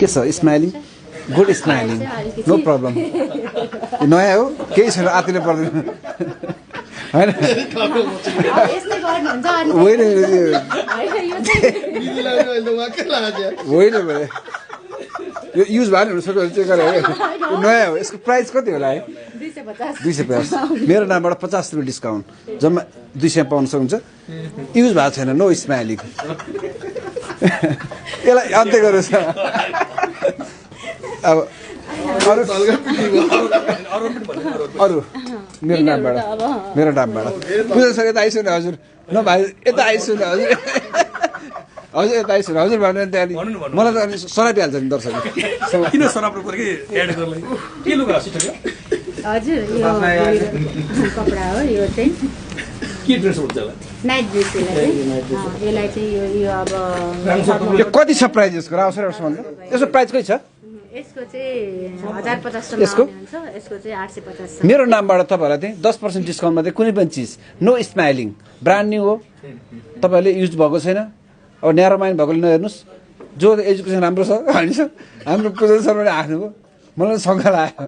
के छ smiling good smiling no problem नयाँ हो केही छैन आतिले पर्दैन होइन होइन यो युज भयो नि सबै चेक गरेर नयाँ हो यसको प्राइस कति होला है 250 मेरो नामबाट 50 रुपियाँ डिस्काउन्ट जम्मा 200 पाउन सक्नुहुन्छ युज भएको छैन नो स्माइलिङ यसलाई अन्त्य गर्नुहोस् अब अरू मेरो नामबाट बुझ्न यता आइसु न हजुर न भाइ यता आइसु न हजुर हजुर यता आइसु हजुर भन्नु त्यहाँदेखि मलाई त अनि सरापिहाल्छ नि दर्शकले किन सराप्नु पर्यो कि एड गर्नलाई के लुगा सिटो हजुर यो कपडा हो यो चाहिँ के ड्रेस हुन्छ होला नाइट ड्रेस यसलाई चाहिँ यो अब यो कति छ प्राइस यसको राउसर यसको प्राइस कति छ यसको चाहिँ 1050 सम्म यसको हुन्छ यसको चाहिँ 850 मेरो नामबाट तपाईँहरूलाई चाहिँ 10% डिस्काउन्टमा चाहिँ कुनै पनि चिज नो स्माइलिङ ब्रान्ड न्यू हो तपाईँहरूले युज भएको छैन अब न्यारो माइन्ड भएकोले नहेर्नुहोस् जो एजुकेसन राम्रो छ होइन हाम्रो पूजन शर्माले हाँस्नुभयो मलाई शङ्का लाग्यो